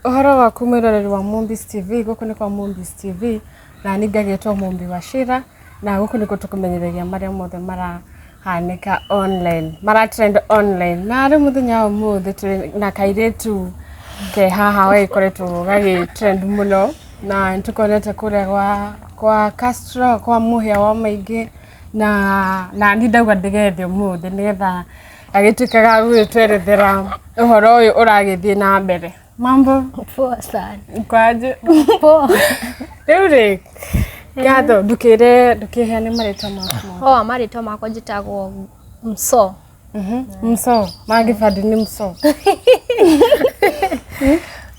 Ũhoro waku mwĩroreri wa Mũmbi's TV, gũkũ nĩ kwa Mũmbi's TV na niĩ ngagĩtwo Mũmbi wa Cira na gũkũ nĩkuo tũkũmenyithagia marĩa mothe marahanĩka online, mara trend online. Na rĩu mũthenya wa ũmũthĩ tũrĩ na kairĩtu ke haha gagĩkoretwo gagĩ trend mũno na nĩ tũkonete kũrĩa kwa Castro, kwa Mũhĩa wa Maingĩ na niĩ ndauga ndĩgethe ũmũthĩ nĩgetha agĩtuĩka ga gũgĩtwerethera ũhoro ũyũ ũragĩthiĩ na mbere. Mambo? Poa sana. Kwaje? Poa. Rĩu rĩ, ngatho ndũkĩre ndũkĩheane marĩtwa maku mothe. Oh, marĩtwa makwa njĩtagwo Mso. Mso, ma gĩbandĩ nĩ Mso.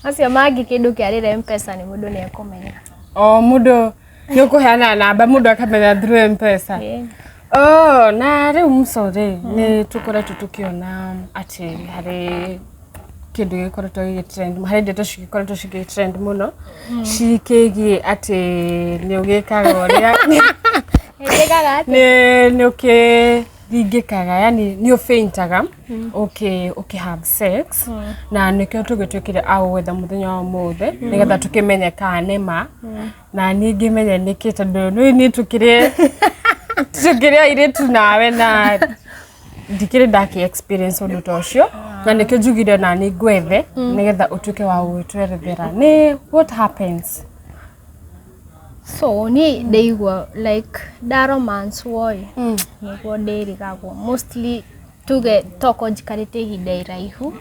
Macio mangĩ kĩndũ kĩarĩre Mpesa nĩ mũndũ nĩ ekũmenya. O mũndũ nĩ ũkũheana namba mũndũ akamenya through Mpesa. Ĩĩ. Oh, na rĩu Mso rĩ, nĩ tũkoretwo tũkĩona atĩ harĩ kĩndũ gĩkoretwo gĩgĩ trend, harĩ ndeto cigĩkoretwo cigĩ trend mũno cikĩgiĩ atĩ nĩ ũgĩkaga ũrĩa Njĩkaga atĩa? nĩ ũkĩringĩkaga, yani nĩ ũfaintaga ũkĩ have sex na nĩkĩo tũgĩtuĩkire a gũgwetha mũthenya wa ũmũthĩ nĩgetha tũkĩmenye kana nĩ ma na niĩ ngĩmenye nĩkĩ tondũ nĩ niĩ tũkĩrĩ airĩtu nawe na ndikĩrĩ ndakĩ experience ũndũ ta ũcio na nĩkĩo njugire na nĩ ngwethe nĩgetha ũtuĩke wa gũgĩtwerethera nĩ what happens. So niĩ ndĩigua like nda romance wo ĩ, nĩguo ndĩrigagwo mostly tuge tokorwo njikarĩte ihinda iraihu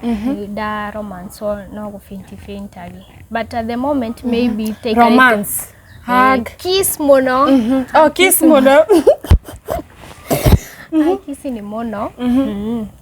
nda romance wo no gũ faint faintagi but at the moment maybe itaikarĩte Romance, hug, kiss mũno. Oh, kiss mũno. Ai, kiss nĩ mũno.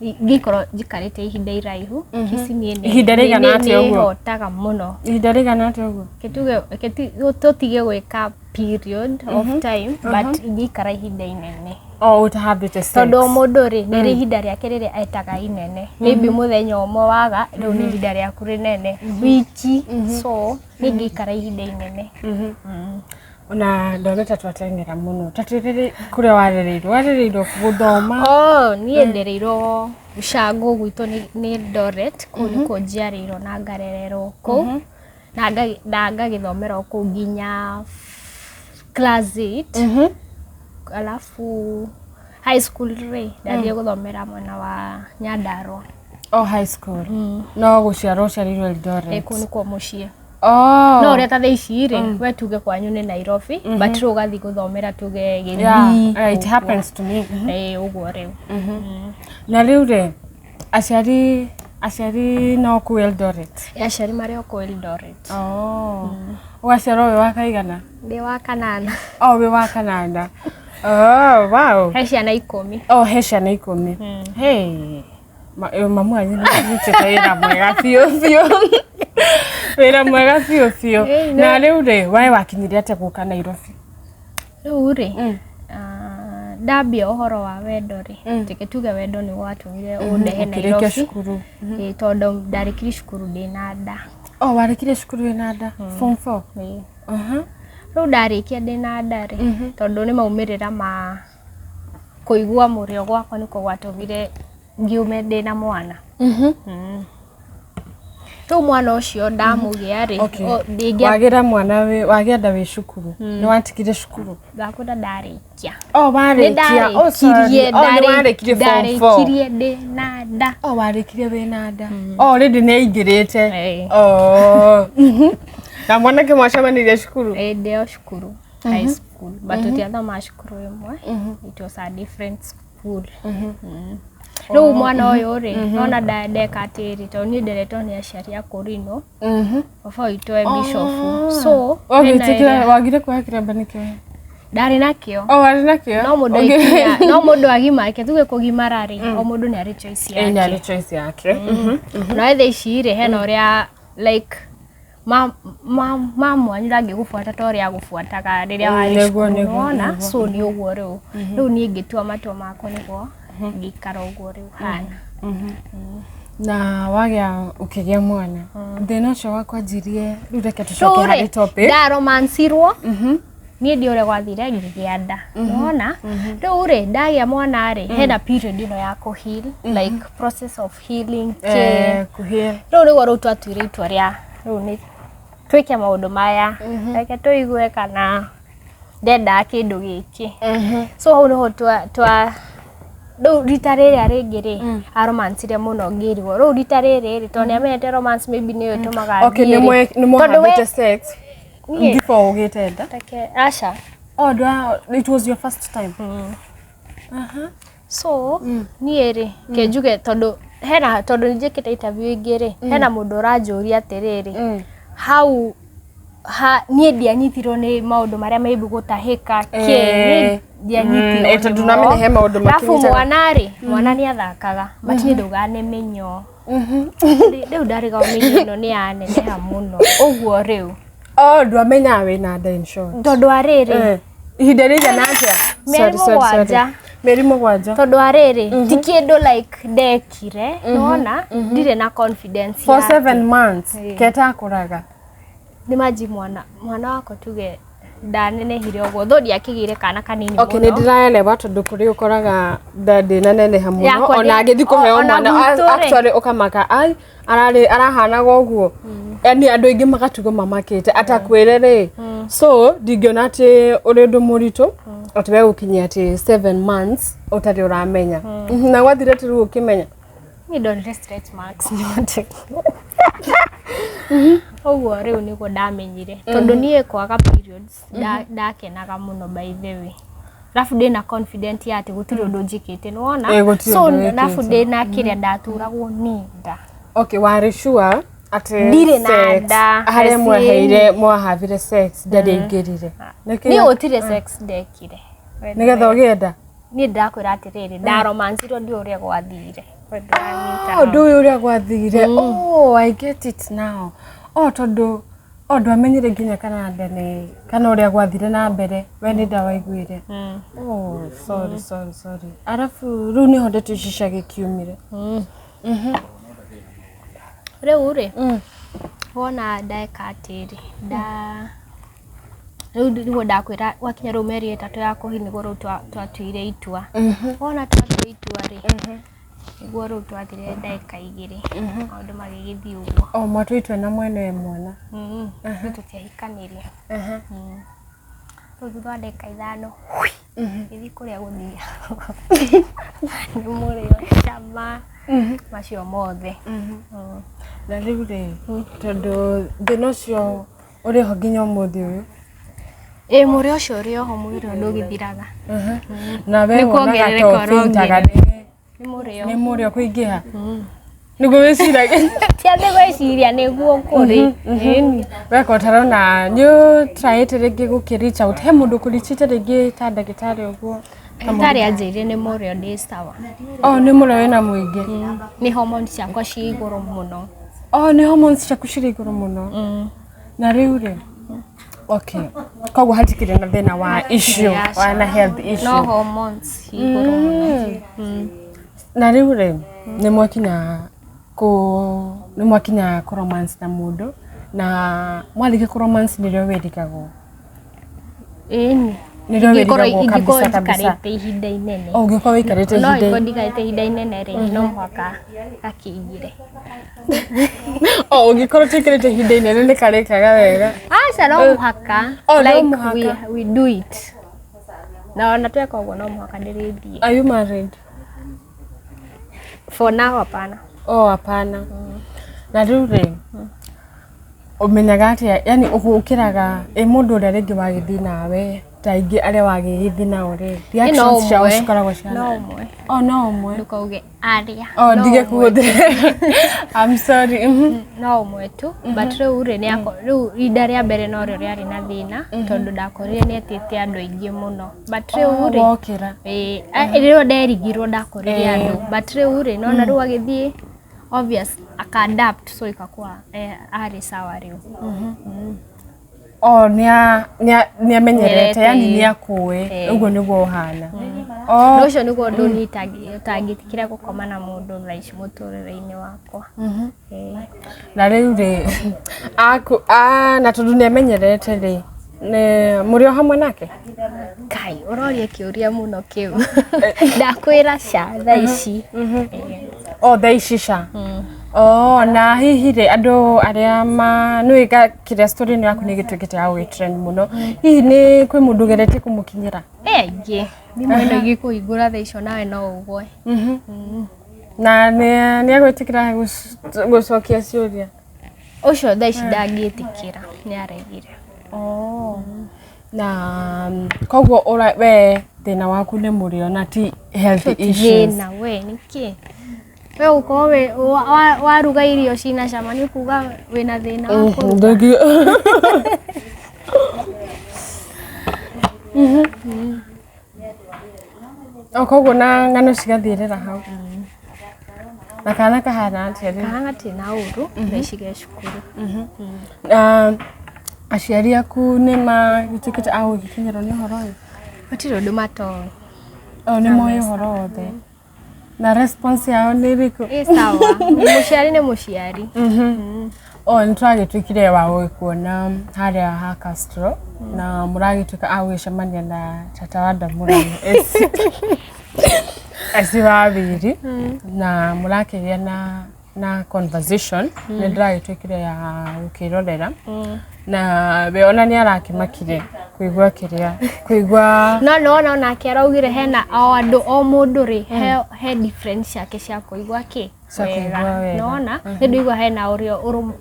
Ngĩkorwo njikarĩte ihinda iraihu kiss niĩ Ihinda rĩigana atĩa ũguo? Nĩhotaga mũno. Ihinda rĩigana atĩa ũguo? Kĩtuge tũtige gwĩka period of time but ingĩikara ihinda inene O ũtahambĩte sex. Tondũ o mũndũ rĩ nĩ rĩ ihinda rĩake rĩrĩa etaga inene, maybe mũthenya ũmwe waga rĩu nĩ ihinda rĩaku rĩnene, wiki, so niĩ ingĩikara ihinda inene. Ona ndona ta twateng'era mũno, ta twĩrĩre kũrĩa warereirwo gũthoma. Oh, niĩ ndereirwo gĩcango gwitũ nĩ Eldoret, kũu nĩkuo njiarĩirwo na ngarererwo kũu na ngagĩthomera o kũu nginya class 8. Alafu high school rĩ ndathiĩ gũthomera mwena wa Nyandarua. Oh, high school. No gũciarwo ũciarĩirwo Eldoret. Kũu nĩkuo mũciĩ. Oh. No ũrĩa ta thaa ici rĩ, we tuge kwanyu nĩ Nairobi but rĩu ũgathiĩ gũthomera tuge Yeah, Gĩthii. It happens to me. Ĩĩ, ũguo rĩu. Na rĩu rĩ, aciari no kũu Eldoret? Aciari marĩ o kũu Eldoret. Oh. Ũgaciarwo wĩ wa kaigana? Ndĩ wa kanana. Oh, wĩ wa kanana. Oh, wow. He ciana 10. Oh, he ciana 10. Hey. Mamu wanyu nĩ arutĩte wĩra mwega biũ biũ. Wĩra mwega biũ biũ. Ĩĩ, Na rĩu rĩ, we wakinyire atĩa gũka Nairobi? Rĩu rĩ, ndambia ũhoro wa wendo rĩ, reke tuge wendo nĩ watũmire ũndehe Ũkĩrĩkia Nairobi. cukuru. Ĩĩ, tondũ ndarĩkirie cukuru ndĩna nda. Oh, warĩkirie cukuru wĩna nda? Form 4? Ĩĩ. Aha. Rĩu ndarĩkia ndĩna nda rĩ, tondũ nĩ maumĩrĩra ma kũigua mũrĩo gwakwa nĩkuo gwatũmire ngiume ndĩna mwana. Rĩu mwana ũcio ndamũgĩa rĩ, Okay. ndingĩa Wagĩra mwana wĩ wagĩa nda wĩ cukuru. Nĩ watigire cukuru? Ndakwĩra ndarĩkia. Oh, Nĩ warĩkia. Oh, sorry. ndarĩkirie. Oh, nĩ warĩkirie form 4. Ndarĩkirie ndĩna nda. Oh, warĩkirie wĩna nda. Oh, already nĩ aingĩrĩte. Ĩĩ. Oh. Na mwanake mwacemanirie cukuru? Ĩĩ, ndĩ o cukuru high school but tũtiathomaga cukuru ĩmwe, it was a different school. Rĩu mwana ũyũ rĩ, nona ndeka atĩrĩ, tondũ niĩ nderetwo nĩ aciari a kũrinũ, baba witũ e bishop, so hena Wagĩtĩkĩra wagire kuoya kĩremba nĩkĩ? Ndarĩ nakĩo. Oh, warĩ nakĩo? No mũndũ aikinya, no mũndũ agima ake tuge kũgimara rĩ, o mũndũ nĩ arĩ choice Ĩĩ, nĩ yake. arĩ choice yake. Na thaa ici rĩ, hena ũrĩa like ma mwanyu ndangĩgũbuata ta ũrĩa agũbuataga rĩrĩa warĩ Nĩguo, cukuru, nĩguo, nĩwona? So nĩ ũguo rĩu. Rĩu niĩ ngĩtua matua makwa nĩguo ngĩikara ũguo rĩu hana. Na wagĩa ũkĩgĩa mwana, thĩna ũcio wakwanjirie rĩu, reke tũcoke Rĩu harĩ rĩ, topic. Ndaromancirwo niĩ ndi ũrĩa gwathire ngĩgĩa nda, nĩwona? Rĩu rĩ, ndagĩa mwana rĩ, hena period ĩno ya kũ heal, like process of healing kĩ. Eh, kũheal. Rĩu nĩguo rĩu twatuire itua rĩa Rĩu nĩ twĩke maũndũ maya, reke tũigue kana ndendaga kĩndũ gĩkĩ. So hau nĩho twa rĩu rita rĩrĩa rĩngĩ rĩ, aromancire mũno ngĩrigwo. Rĩu rita rĩrĩ rĩ, tondũ nĩamenyete romance maybe nĩyo ĩtũmaga Okay, thiĩ nĩ rĩ. nĩ Tondũ we mwahavĩte sex Niĩ- before ũgĩte nda? Reke aca. Oh, it was your first time? So niĩ rĩ, ke njuge tondũ hena, tondũ nĩ njĩkĩte interview ingĩ rĩ, hena mũndũ ũranjũria atĩrĩrĩ, hau ha niĩ ndianyitirwo nĩ maũndũ marĩa maybe gũtahĩka kĩ, niĩ ndianyitirwo Tondũ nĩmo. namenya he maũndũ Alafu makinyitaga. Mwana rĩ, mwana nĩ athakaga, but niĩ ndaugaga nĩ mĩnyoo. Rĩu ndarĩgagwo mĩnyoo ĩno nĩ yaneneha mũno ũguo rĩu. Oh, ndwamenyaga wĩna nda, in short. Tondũ wa rĩrĩ, Ihinda rĩigana atĩa? Mĩeri Sorry, sorry, sorry. 7. Mĩeri 7. Tondũ wa rĩrĩ, ti kĩndũ like ndekire, nĩwona ndirĩ na confidence For ya 7 months Ĩĩ. ketakũraga. Nĩ manji mwana wakwa tuge ndanenehire ũguo, though ndiakĩgĩire kana kanini Okay, nĩ mũno. ndĩraelewa, tondũ kũrĩ ũkoraga nda ndĩnaneneha mũno Yakwa ona agĩthiĩ kũheo ona mwana gwitũ rĩ. actually ũkamaka ai ararĩ arahanaga ũguo, yani andũ aingĩ magatigwo mamakĩte atakwĩre rĩ. So ndingĩona atĩ ũrĩ ũndũ mũritũ atĩ we gũkinyia atĩ 7 months ũtarĩ ũramenya. Na gwathire atĩ rĩu ũkĩmenya? Niĩ ndonire stretch marks nyote ũguo, rĩu nĩguo ndamenyire, tondũ niĩ kwaga periods ndakenaga mũno, by the way. Alafu ndĩna confident ya atĩ gũtirĩ ũndũ njĩkĩte, nĩwona? Ĩ, gũtirĩ So ũndũ alafu wĩkĩte. ndĩna kĩrĩa ndaturagwo nĩ nda. Okay, warĩ sure atĩ Ndirĩ na sex, nda, harĩa eci. mwaheire mwahavire sex ndarĩ aingĩrire? Niĩ gũtirĩ sex ndekire. Nĩgetha ũgĩe nda? Niĩ ndĩrakwĩra atĩrĩrĩ, ndaromancirwo, ndiũ ũrĩa gwathire. We ndũranyita Oh, ũndũ ũyũ ũrĩa gwathire. Oh, I get it now. Oh, tondũ oh, ndwamenyire nginya kana nda nĩ kana ũrĩa gwathire na mbere, we nĩ nda waiguire. Oh, sorry, sorry, sorry. Arabu rĩu nĩho ndeto ici cia gĩkiumire. Rĩu rĩ, wona ndeka atĩrĩ, nda rĩu nĩguo ndakwĩra gwakinya rĩu mĩeri 3 ya kũhi, nĩguo rĩu twatuire itua. Wona twatua itua rĩ, nĩguo rĩu twathire ndagĩka 2, maũndũ magĩgĩthiĩ ũguo. Oh, mwatua itua na mwene mwana? Rĩu tũtiahikanirie. Rĩu thutha wa ndagĩka 5 gĩthiĩ kũrĩa gũthiaga nĩ mũrĩo cama macio mothe. Na rĩu rĩ, tondũ thĩna ũcio ũrĩ ho nginya ũmũthĩ ũyũ? Ĩ, mũrĩo ũcio ũrĩ oho, mwĩrĩ ũyũ ndũgĩthiraga. Na we Nĩ wonaga kuongerereka ta ũbĩntaga ũrongerereka. Nĩ mũrĩo. Nĩ mũrĩo kũingĩha nĩguo wĩciragia? Ti atĩ gwĩciria, nĩguo kũrĩ. Ĩni. Weka ũtarona nĩ ũtraĩte rĩngĩ gũkĩ reach out he mũndũ kũrichĩte rĩngĩ ta ndagĩtarĩ ũguo? Ndagĩtarĩ anjĩrire nĩ mũrĩo, ndĩ sawa. Oh, nĩ mũrĩo wĩna mũingĩ? Nĩ hormones ciakwa ciĩ igũrũ mũno. Oh, nĩ hormones ciaku cirĩ igũrũ mũno. Na rĩu rĩ, okay, koguo hatikĩrĩ na thĩna wa issue wa na health issue? No hormones ciĩ igũrũ mũno. Na rĩu rĩ, nĩ mwakinya kũ romance na mũndũ, na mwarĩkia kũ romance nĩrĩo wĩrigagwo? Ĩni. Nĩrĩo Ingĩkorwo wĩrigagwo ingĩkorwo kabisa kabisa? njikarĩte ihinda inene. Oh, ũngĩkorwo wĩikarĩte No ihinda ingĩkorwo ndikarĩte ihinda inene rĩ, no mũhaka gakĩingĩre. Oh, ũngĩkorwo tũikarĩte ihinda inene nĩ karĩkaga wega? Aca, no mũhaka. Oh, no Like mũhaka. we do it. Na ona tweka ũguo no mũhaka ndĩrĩthiĩ. Are you married? For now, hapana. Oh, hapana. Na rĩu rĩ, ũmenyaga atĩa, yani ũkĩraga ĩ mũndũ ũrĩa rĩngĩ wagĩthiĩ nawe, ta aingĩ arĩa wagĩgĩthiĩ nao rĩ, Ĩ, no reactions ciao ũmwe. cikoragwo cihana? No ũmwe. Oh, no ũmwe. Ndũkauge arĩa. Oh, No ndige ũmwe. kũhũthĩra, I'm sorry. No ũmwe tu, but rĩu rĩ, nĩ rĩu ihinda rĩa mbere no rĩo rĩarĩ na thĩna, tondũ ndakorire nĩ etĩte andũ aingĩ mũno, but rĩu rĩ, Wokĩra. Ĩĩ, rĩrĩa nderigirwo ndakorire andũ, but rĩu rĩ, nona rĩu agĩthiĩ obvious aka adapt, so ikakuwa arĩ sawa rĩu. Oh, nĩ amenyerete, yani Menyerete, nĩ akũĩ ũguo nĩguo ũhana. Na Oh. ũcio nĩguo ũndũ niĩ ũtangĩtĩkĩra gũkoma na mũndũ thaa ici mũtũrĩre-inĩ wakwa. Ĩĩ. Na rĩu rĩ, na tondũ nĩ amenyerete rĩ, nĩ mũrĩ o hamwe nake? Kai, ũroria kĩũria mũno kĩu. Ndakwĩra ca thaa ici. Oh, thaa ici ca. Oh, na hihi rĩ andũ arĩa ma nĩ wĩka kĩrĩa story ĩno yaku nĩ ĩgĩtuĩkĩte ya gũgĩtrend mũno, hihi nĩ kwĩ mũndũ ũgeretie kũmũkinyĩra? E aingĩ thimũ ĩno ĩgĩkũhingũra thaa icio nawe no ũgwe. Na nĩ agwĩtĩkĩra gũcokia ciũria? Ũcio thaa ici ndangĩtĩkĩra, nĩ aregire. Oh. Na koguo ũra we thĩna waku nĩ mũrĩo na ti health issues. Thĩna we nĩkĩ? We ũkorwo wĩ waruga irio cina cama nĩ kuga wĩna thĩna wa kũruga. Ndũngĩ. O koguo na ng'ano cigathirĩra hau. Na kana kahana atĩa rĩu? Kana gatirĩ na ũru, thaa ici ge cukuru. Na aciari aku nĩ magĩtuĩkĩte a gũgĩkinyĩrwo nĩ ũhoro ũyũ? Gũtirĩ ũndũ matoĩ. O nĩ moĩ ũhoro wothe. Na response yao nĩ ĩrĩkũ? Ĩ sawa, mũciari nĩ mũciari. O nĩ twagĩtuĩkire wa gũgĩkuona harĩa ha Castro na mũragĩtuĩka a gũgĩcemania na tata wa Ndamũrano eci wa Wiri na mũrakĩgĩa na conversation nĩ ndĩragĩtuĩkire ya gũkĩrorera na we ona nĩ arakĩmakire kũigua kĩrĩa kũigua. No nĩwona onake araugire hena o andũ o mũndũ rĩ he difference ciake cia kũigua kĩ Cia kũigua wega. Nĩwona nĩ ndũigua hena ũrĩa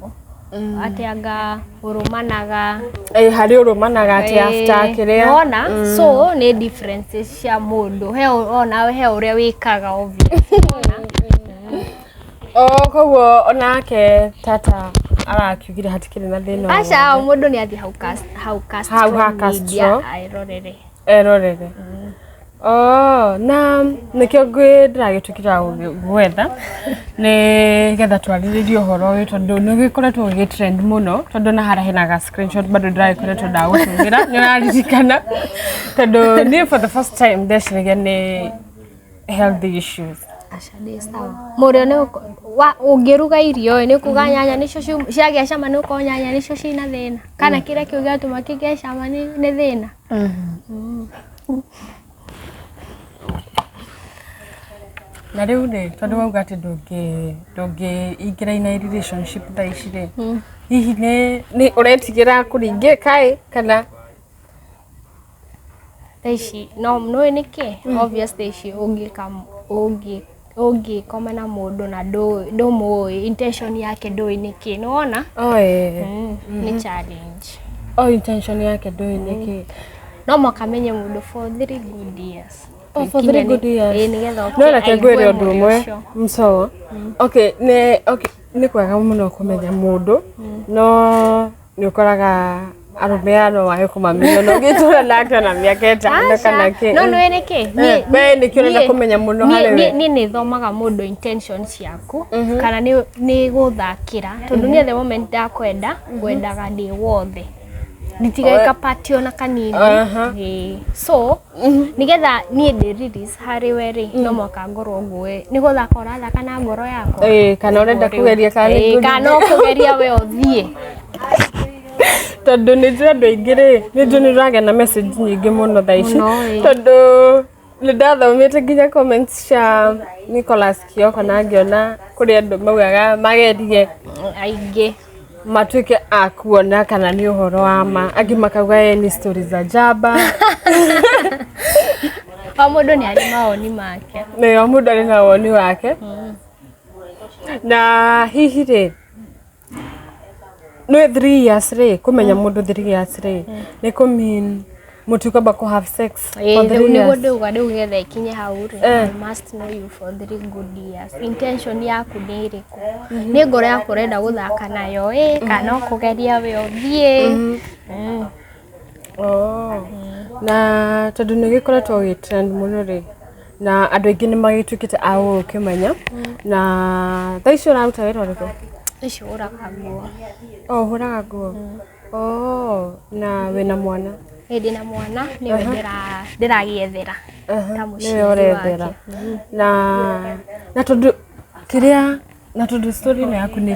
atĩ anga ũrũmanaga. Ĩ harĩ ũrũmanaga atĩ after kĩrĩa. Nĩwona, so nĩ differences cia mũndũ, he onawe he ũrĩa wĩkaga obvious. O koguo onake tata arakiugire hatikĩrĩ na thĩna o Aca, o wothe. mũndũ nĩ athiĩ hau hau Castro Hau ha Media Castro. aĩrorere. Erorere. Oh, na nĩkĩo ngwĩ ndĩragĩtuĩkire wa gwetha nĩ getha twarĩrĩrie ũhoro ũyũ tondũ nĩ ũgĩkoretwo ũgĩ trend mũno, tondũ na harĩa hena ga screenshot bado ndĩragĩkoretwo ndagũtũmĩra, nĩ ũraririkana, tondũ niĩ for the first time ndeciragia nĩ health issues. Aca, ndĩ sawa. Mũrĩo nĩ ũngĩruga irio ĩ nĩ kuga nyanya nĩcio ciagĩa cama, nĩ ũkorwo nyanya nĩcio cina thĩna kana kĩrĩa kĩu gĩatũma kĩgĩe cama nĩ thĩna. Na rĩu rĩ, tondũ wauga atĩ ndũngĩ ingĩra in a relationship thaa ici rĩ, hihi nĩ ũretigĩra kũringĩka ĩ kana? Thaa ici no nũĩ nĩkĩ, obvious thaa ici ũngĩka ũngĩkoma na mũndũ na ndũmũĩ intention yake, ndũĩ nĩkĩ, nĩwona? Oh, ĩĩ. Nĩ challenge. Oh, intention yake ndũĩ nĩkĩ. No mũhaka menye mũndũ for 3 good years. Oh, for 3 good years. Ĩĩ, nĩgetha No ũke reke aigue ngwĩre ũndũ mũrĩo ũmwe ũcio. mso okay nĩ okay nĩ kwega mũno kũmenya mũndũ, no nĩ ũkoraga arũme aya no wage kũmamenya na ũngĩtũra nake ona mĩaka 5 kana kĩ. No nĩũĩ nĩkĩ? We nĩkĩ ũrenda kũmenya mũno harĩ we? Niĩ nĩ thomaga mũndũ intention ciaku kana nĩ gũthakĩra, tondũ niĩ the moment ndakwenda ngwendaga ndĩ wothe, nditigeka part ona kanini. Ĩĩ. So nĩgetha niĩ ndĩ release harĩ we rĩ, no mũhaka ngorwo ngũĩ nĩ gũthaka ũrathaka na ngoro yakwa. Ĩĩ, kana ũrenda kũgeria kana nĩ Ĩĩ, kana ũkũgeria we ũthiĩ. Tondũ nĩ njũĩ andũ aingĩ rĩ, nĩ njũĩ nĩ ũragĩa na message nyingĩ mũno thaa ici. Mũno, ĩĩ. Tondũ nĩ ndathomete nginya comments cia Nicholas Kioko na ngĩona kũrĩ andũ maugaga magerie aingĩ matuĩke a kuona kana nĩ ũhoro wa ma, angĩ makauga ĩ nĩ stories za jaba. O mũndũ nĩ arĩ mawoni make. Nĩ o mũndũ arĩ na woni wake. Na hihi rĩ, nĩ 3 years rĩ, kũmenya mũndũ 3 years rĩ, nĩ kũ mean mũtikwamba kũ have sex for Ĩĩ, rĩu three nĩguo years? ndauga rĩu getha ikinye hau rĩ, I must know you for 3 good years. Intention yaku nĩ ĩrĩkũ? Nĩ ngoro yaku ũrenda gũthaka nayo ĩ kana ũkũgeria we ũthiĩ? Oh. Na tondũ nĩ gĩkoretwo gĩ trend mũno rĩ, na andũ aingĩ nĩ magĩtuĩkĩte a gũgũkĩmenya, na thaa ici ũraruta wĩra ũrĩkũ? Ici hũraga nguo. Oh, ũhũraga nguo. Oh, na wĩna mwana? Ĩ, ndĩna mwana, nĩwe ndĩragĩethera ta Nĩwe mũciari ũrethera. wake. Na tondũ kĩrĩa na tondũ story ĩno yaku nĩ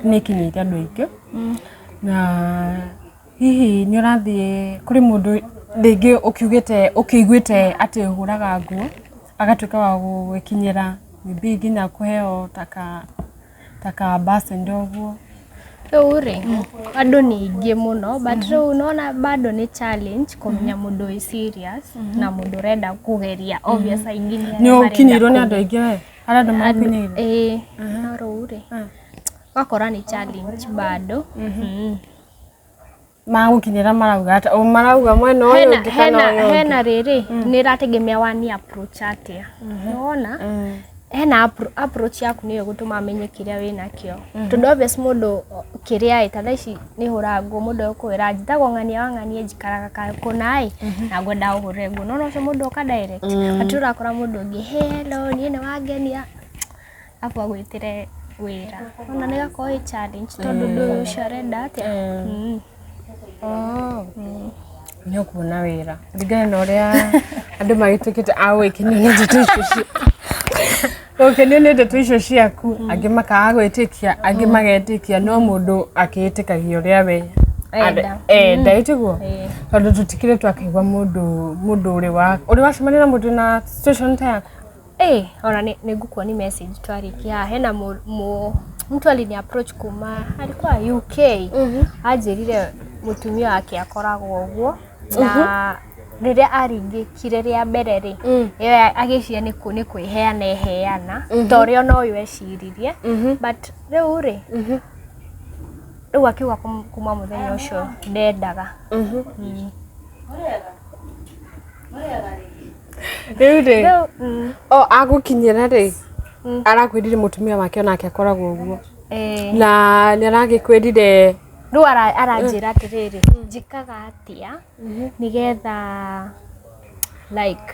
ĩkinyĩire andũ aingĩ, na hihi nĩ ũrathiĩ kũrĩ mũndũ rĩngĩ ũkiugĩte ũkĩiguĩte atĩ ũhũraga nguo agatuĩka wa gũgĩkinyĩra maybe nginya kũheo taka Ta ka ambassador ũguo. Rĩu rĩ, andũ nĩ aingĩ mũno, but rĩu nona bado nĩ challenge kũmenya mũndũ wĩ serious na mũndũ ũrenda kũgeria. Obvious aingĩ nĩ Nĩ arĩa marenda ũkinyĩirwo nĩ andũ kũgeria. aingĩ we? Harĩ andũ magũkinyĩire? Ĩĩ, no rĩu rĩ, ũgakora nĩ challenge bado. Magũkinyĩra marauga atĩa? O marauga mwena ũyũ Hena ũngĩ kana hena ũyũ ũngĩ? Hena rĩrĩ, nĩ ĩrategemea wani approach atĩa. Nĩwona? Hena approach yaku nĩyo ĩgũtũma amenye kĩrĩa wĩnakĩo. Tondũ obvious mũndũ kĩrĩa ĩ, ta thaa ici nĩ hũraga nguo, mũndũ egũkwĩra njĩtagwo ng'ania wa ng'ania, njikaraga kũna ĩ, na ngwenda ũhũrĩre nguo. Nĩwona ũcio mũndũ oka direct. But ũrakora mũndũ ũngĩ, "Hey, hello, niĩ nĩ wangenia," arabu agwĩtĩre wĩra. Ona nĩ gakorwo ĩ challenge tondũ ndũĩ ũcio arenda atĩa. Oh. Nĩ ũkuona wĩra kũringana na ũrĩa andũ magĩtuĩkĩte a gwĩkenio nĩ ndeto icio gũkenio nĩ ndeto icio ciaku, angĩ makaga gwĩtĩkia, angĩ magetĩkia, no mũndũ akĩĩtĩkagia ũrĩa we Enda. Enda, ĩtiguo? Ĩĩ. Tondũ tũtikĩrĩ twakĩigua mũndũ ũrĩ wacemania na mũndũ na situation ta yaku? Eh, ona nĩ ngũkuoni message twarĩkia haha. Hena mtu alini approach kuma alikuwa UK. Anjĩrire mũtumia wake akoragwo ũguo, na rĩrĩa aringĩkire rĩa mbere rĩ, ĩyo agĩciria nĩ kwĩheana eheana ta ũrĩa ona ũyũ eciririe, but rĩu rĩ, rĩu akiuga kuma mũthenya ũcio ndendaga. Rĩu rĩ, Rĩu o agũkinyĩra rĩ, arakwĩrire mũtumia wake onake akoragwo ũguo? Eh. Na nĩ aragĩkwĩrire? Rĩu aranjĩra atĩrĩrĩ, njĩkaga atĩa nĩgetha like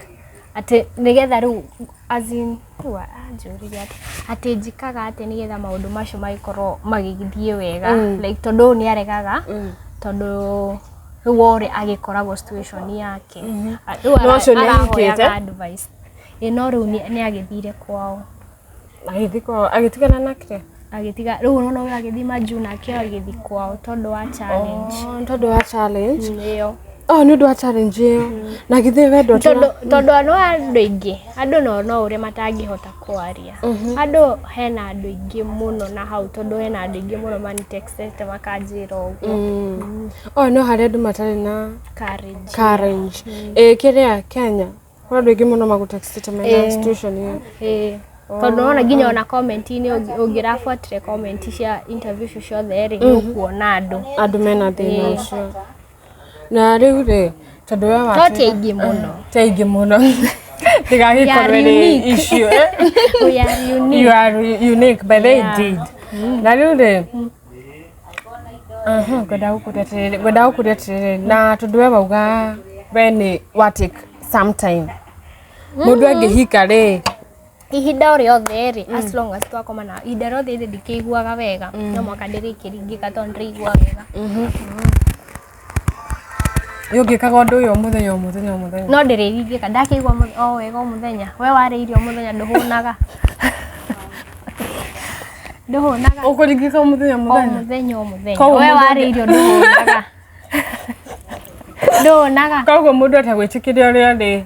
atĩ nĩgetha rĩu, as in, rĩu anjũririe atĩ njĩkaga atĩa nĩgetha maũndũ macio magĩkorwo magĩthiĩ wega, like tondũ ũyũ nĩ aregaga, tondũ rĩu ore agĩkoragwo situation yake. Rĩu No ũcio nĩ ahikĩte? arahoyaga advice. Ĩ, no rĩu nĩ agĩthire kwao. Agĩthiĩ kwao agĩtigana nake? Agĩtiga rĩu, unaona ũyũ agĩthiĩ majuu nake agĩthiĩ kwao tondũ wa challenge. Oh, tondũ wa challenge. Ĩyo. Oh, nĩ ũndũ wa challenge ĩyo, na githĩ wendo Tondũ no andũ aingĩ, andũ no ũrĩa matangĩhota kwaria andũ, hena andũ aingĩ mũno na hau, tondũ hena andũ aingĩ mũno manitextete makanjĩra ũguo. Oh, no harĩ andũ matarĩ na Courage. Courage. Ĩ kĩrĩa Kenya kũrĩ andũ aingĩ mũno magũtextĩte mena situation ĩyo? Ĩĩ, tondũ nona nginya ona comment-inĩ, ũngĩrabuatire comment cia interview icio ciothe rĩ, nĩ ũkuona andũ. Andũ mena thĩna ũcio. Na rĩu rĩ, tondũ we No ti aingĩ mũno. Ti aingĩ mũno, ndĩgagĩkorwo We are ĩrĩ unique. issue, eh? We are unique. You are unique by the indeed. Na rĩu rĩ, ngwenda gũkũria atĩrĩrĩ, na tondũ we wauga we nĩ wa take some time, mũndũ angĩhika rĩ? Ihinda o rĩothe rĩ, as long as twakoma, na ihinda rĩothe rĩ ndikĩiguaga wega, no mwaka ndĩrĩkĩringĩka tondũ ndĩraigua wega. Ũngĩkaga ũndũ ũyũ o mũthenya, o mũthenya, o mũthenya? No ndĩrĩringĩka ndakĩigua o wega o mũthenya. We warĩa irio o mũthenya, ndũhũnaga, ndũhũnaga. Ũkũringĩka o mũthenya o O mũthenya? Mũthenya o mũthenya. Koguo We mũndũ warĩa irio ndũhũnaga, ndũhũnaga. Koguo mũndũ atagwĩtĩkĩria ũrĩa rĩ,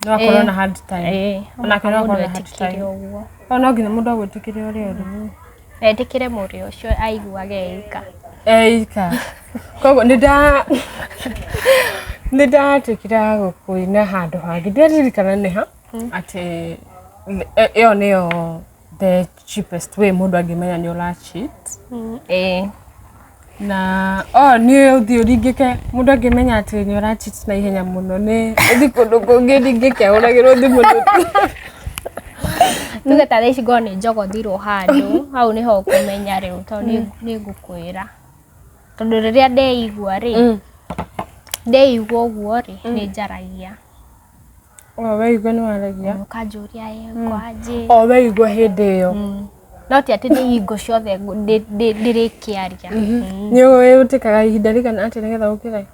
no akorwo na hard time. Ĩĩ. Onake no mũndũ akorwo na hard etĩkĩre time. ũguo. O no nginya mũndũ agwĩtĩkĩre ũrĩa ũrĩ. Etĩkĩre mũrĩ ũcio aiguage eika. Eika. Koguo nĩ ndatuĩkire wa gũkũina handũ hangĩ, ndiaririkana nĩ ha, atĩ ĩyo nĩyo the cheapest way mũndũ angĩmenya nĩ ũra cheat. Ĩĩ. Na o nĩ ũthiĩ ũringĩke, mũndũ angĩmenya atĩ nĩ ũra cheat na ihenya mũno nĩ ũthiĩ kũndũ kũngĩ ũringĩke ahũragĩrwo thimũ Tuge ta thaa ici ngorwo nĩ njogothirwo handũ hau, nĩho ũkũmenya rĩu, tondũ nĩ ngũkwĩra, tondũ rĩrĩa ndeigua rĩ, ndeigua ũguo rĩ, nĩ njaragia. O weigua nĩ waragia? Ũkanjũria ĩ kwanjĩ. O weigua hĩndĩ ĩyo? No ti atĩ nĩ hingo ciothe ndĩrĩkĩaria. Nĩ ũtĩkaga ihinda rĩigana atĩa nĩgetha ũkĩre?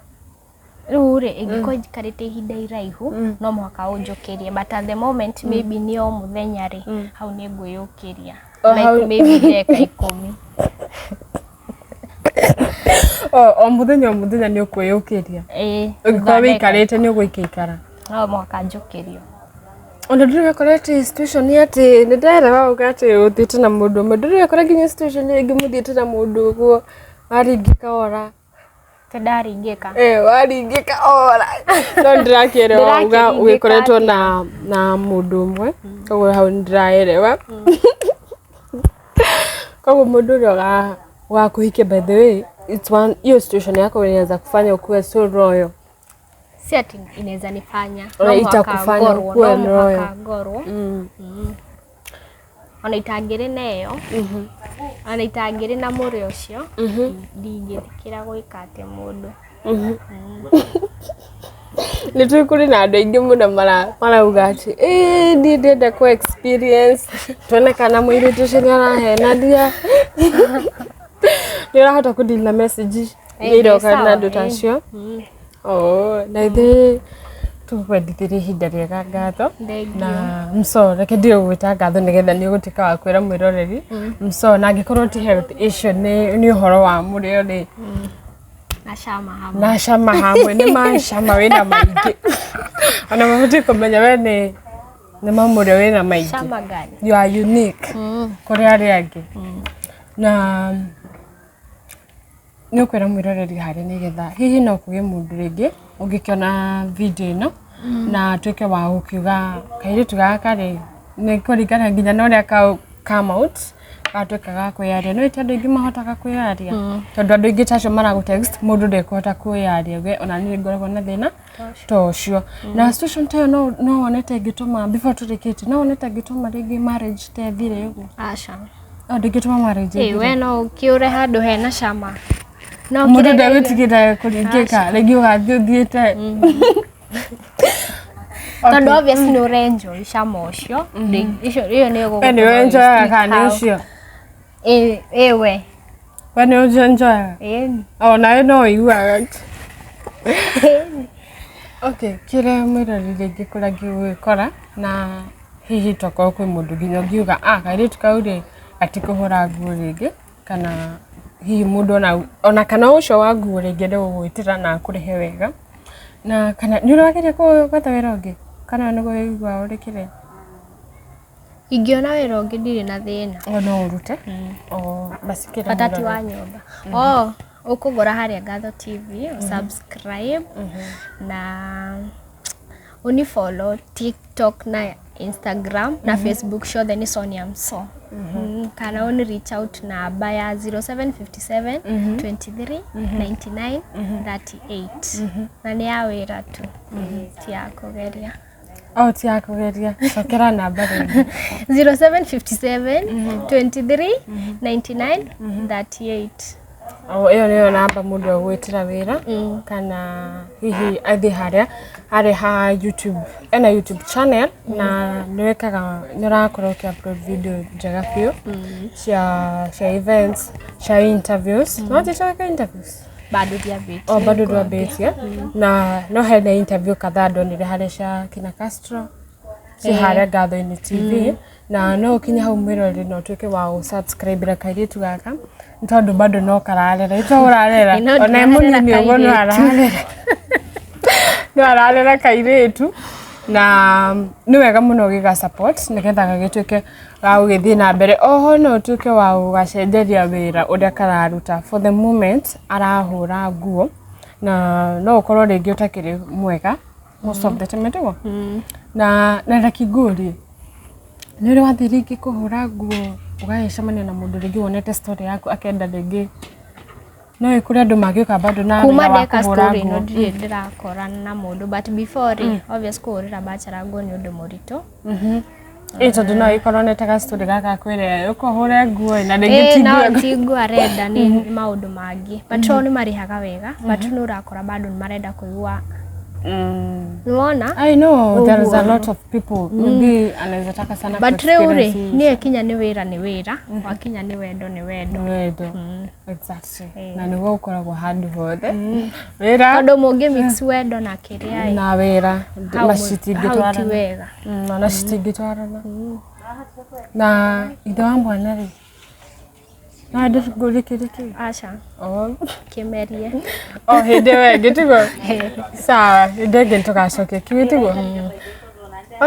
Rĩu rĩ, ĩngĩkorwo njikarĩte ihinda iraihu, no mũhaka ũnjũkĩrie, but at the moment maybe nĩ o mũthenya rĩ, hau nĩ ngwĩyũkĩria. O like maybe ndagĩka 10. O mũthenya o mũthenya nĩ ũkwĩyũkĩria? Ĩĩ. Ũngĩkorwo wĩikarĩte nĩ ũgũikaikara? No mũhaka njũkĩrio. Ona ndũrĩ wekora atĩ situation atĩ nĩ ndĩrerewa uga atĩ ũthiĩte na mũndũ ũmwe, ndũrĩ wekora nginya situation ĩngĩ mũthiĩte na mũndũ ũguo waringĩka ora. Ndaringĩka. Eh, waringĩka ora. No ndĩrakĩerewa uga Ndĩrakĩringĩka wĩkoretwo na mũndũ ũmwe, koguo hau nĩ ndĩraerewa. Koguo mũndũ ũrĩa ũgakũhikia, by the way, it's one hiyo situation yako inaweza kufanya ukuwe so loyal. Si ati inaweza nifanya. Ona No mũhaka itakufanya ngorwo, ukuwe no mũhaka loyal. ngorwo. Ona itangĩrĩ na ĩyo, ona itangĩrĩ na mũrĩ ũcio, ndingĩtĩkĩra gwĩka atĩ mũndũ. Nĩ tũĩ kũrĩ na andũ aingĩ mũno marauga atĩ ĩĩ niĩ ndĩrenda kũ experience tuone kana mũirĩtu ũcio nĩ arahenania. Nĩ ũrahota kũ deal na message iria iroka na andũ ta acio? Oh, na ithuĩ tũkwendithĩria ihinda rĩega, ngatho. Thengiũ. Na mso reke ndige gũgwĩta ngatho nĩgetha nĩ ũgũtuĩka wa kwĩra mwĩroreri mso, na angĩkorwo ti health issue, nĩ ũhoro wa mũrĩo rĩ. Na cama hamwe. Na cama hamwe, nĩ macama wĩna maingĩ, ona mabatiĩ kũmenya we nĩ mamũrĩo wĩna maingĩ. Cama gani? You are unique kũrĩ arĩa angĩ, na nĩ ũkwĩra mwĩroreri harĩa nĩgetha hihi no kũgĩe mũndũ rĩngĩ ũngĩkĩona video ĩno na atuĩke wa gũkiuga kairĩtu gaka rĩ, nĩ kũringana nginya na ũrĩa come out gatuĩka ga kwĩyaria. No ĩte andũ aingĩ mahotaga kwĩyaria, tondũ andũ aingĩ ta acio maragũ text, mũndũ ndekũhota kwĩyaria uge ona niĩ ngoragwo na thĩna ta ũcio na situation ta ĩyo. No wone ta ĩngĩtũma, before tũrĩkĩtie, no wone ta ĩngĩtũma rĩngĩ marriage ta ĩthire ũguo? Aca. O ndĩngĩtũma marriage Ĩ ĩthire. We no ũkĩũre handũ hena cama. No Mũndũ kĩrĩa ndegũtigĩra kũringĩka rĩngĩ ũgathiĩ ũthiĩte. Tondũ obviously nĩ ũrenjoy cama ũcio. Icio ĩyo nĩ We nĩ ũenjoyaga kana nĩ ũcio? Ĩ ĩ we. We nĩ ũenjoyaga? Ĩ. O nawe no ũiguaga. Okay, kĩrĩa mwĩroreri rĩngĩ kũrĩa angĩgwĩkora, na hihi tokorwo kwĩ mũndũ nginya ũngiuga, ah, kairĩtu kau rĩ gatikũhũra nguo rĩngĩ, kana hihi mũndũ ona kana ũcio wa nguo rĩngĩ ende gũgwĩtĩra na akũrĩhe wega, na kana nĩ ũrĩ wageria gwetha wĩra ũngĩ, kana nĩguo wĩiguaga ũrĩ kĩrĩa? Ingĩona wĩra ũngĩ ndirĩ na thĩna. O no ũrute o basi kĩrĩa Bata ti mwĩroreri. Wa nyũmba. Oh, ũkũgũra harĩa Ngatho TV, subscribe na unifollow TikTok na Instagram na Facebook, ciothe nĩ Sonia Mso. Kana uni reach out namba ya 0757 23 99 38, na nĩ ya wĩra tu, ti ya kũgeria. O ti ya kũgeria, cokera namba rĩngĩ. 0757 23 99 38. O ĩyo nĩyo namba mũndũ egwĩtĩra wĩra, kana hihi athiĩ harĩa harĩ ha YouTube, ena YouTube channel na nĩ wĩkaga, nĩ ũrakorwo ũkĩ upload video njega biũ cia events, cia interviews. No njĩte wĩka interviews? Bado ndiambĩtie. O bado ndwambĩtie, na no hena interview kadhaa ndonire harĩa cia kina Castro ci harĩa Ngatho-inĩ TV, na no ũkinye hau mwĩroreri na ũtuĩke wa gũ-subscribe kairĩtu gaka, nĩ tondũ bado no kararera ito ũrarera. Ĩ, no Ona e ndĩrarera mũnini ũguo no kairĩtu. ararera, no ararera kairĩtu, na nĩ wega mũno ũgĩga support nĩgetha gagĩtuĩke ga gũgĩthiĩ na mbere. Oho no ũtuĩke wa gũgacenjeria wĩra ũrĩa kararuta. For the moment arahũra nguo, na no ũkorwo rĩngĩ ũtakĩrĩ mwega most of the time tiguo. Na reke ngũrie, nĩ ũrĩ wathiĩ rĩngĩ kũhũra nguo ũgagĩcemania na mũndũ rĩngĩ wonete story yaku akenda rĩngĩ? No ĩkũrĩ andũ mangĩũka bado na Kuma wĩra wa ndeka kũhũra story ĩno nguo? ndirĩ ndĩrakorana na mũndũ, but before rĩ, obvious kũhũrĩra bachelor nguo nĩ ũndũ mũritũ. Ĩ tondũ no ĩkorwo nĩ ta gastory gaka akwĩre ũkũhũre nguo ĩ, na rĩngĩ Ĩ ti no nguo. Ti nguo arenda, nĩ maũndũ mangĩ, but o nĩ marĩhaga wega, but nĩ ũrakora bado nĩ marenda kũigua nĩwona. I know there is a lot of people maybe anaweza taka sana But rĩu rĩ, ku-experience niĩ kinya nĩ wĩra nĩ wĩra, wakinya nĩ wendo nĩ wendo. Wendo, exactly, na nĩguo ũkoragwo handũ hothe wĩra. Tondũ mũngĩ mix wendo na kĩrĩa ĩ, Na wĩra hau hau ti macitingĩtwarana. Wega. Ona citingĩtwarana. Na ithe wa mwana rĩ, no ende ngũrie kĩndũ kĩu? Aca. Oh. Kĩmerie. O hĩndĩ ĩyo ĩngĩ tiguo, sawa, hĩndĩ ĩngĩ tũgacokia kiu tiguo.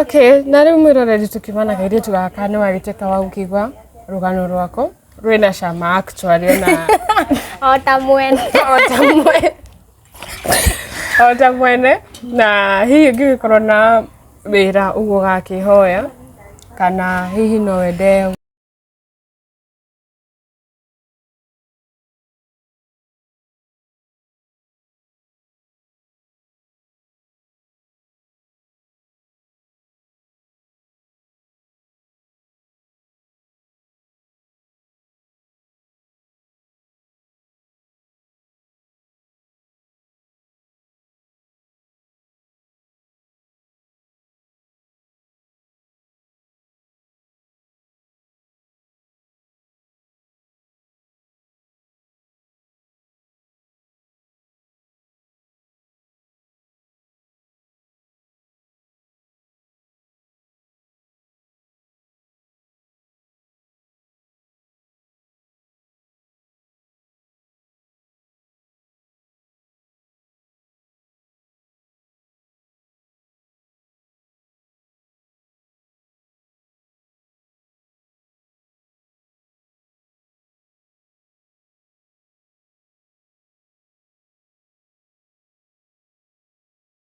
Okay, na rĩu mwĩroreri tũkiuma na kairĩtu gaka nĩ wagĩtuĩka wa gũkĩigua rũgano rwaku rwĩna cama actually ona O ta mwene. O ta mwene, o ta mwene. Na hihi ũngĩgĩkorwo na wĩra ũguo ũgakĩhoya, kana hihi no wende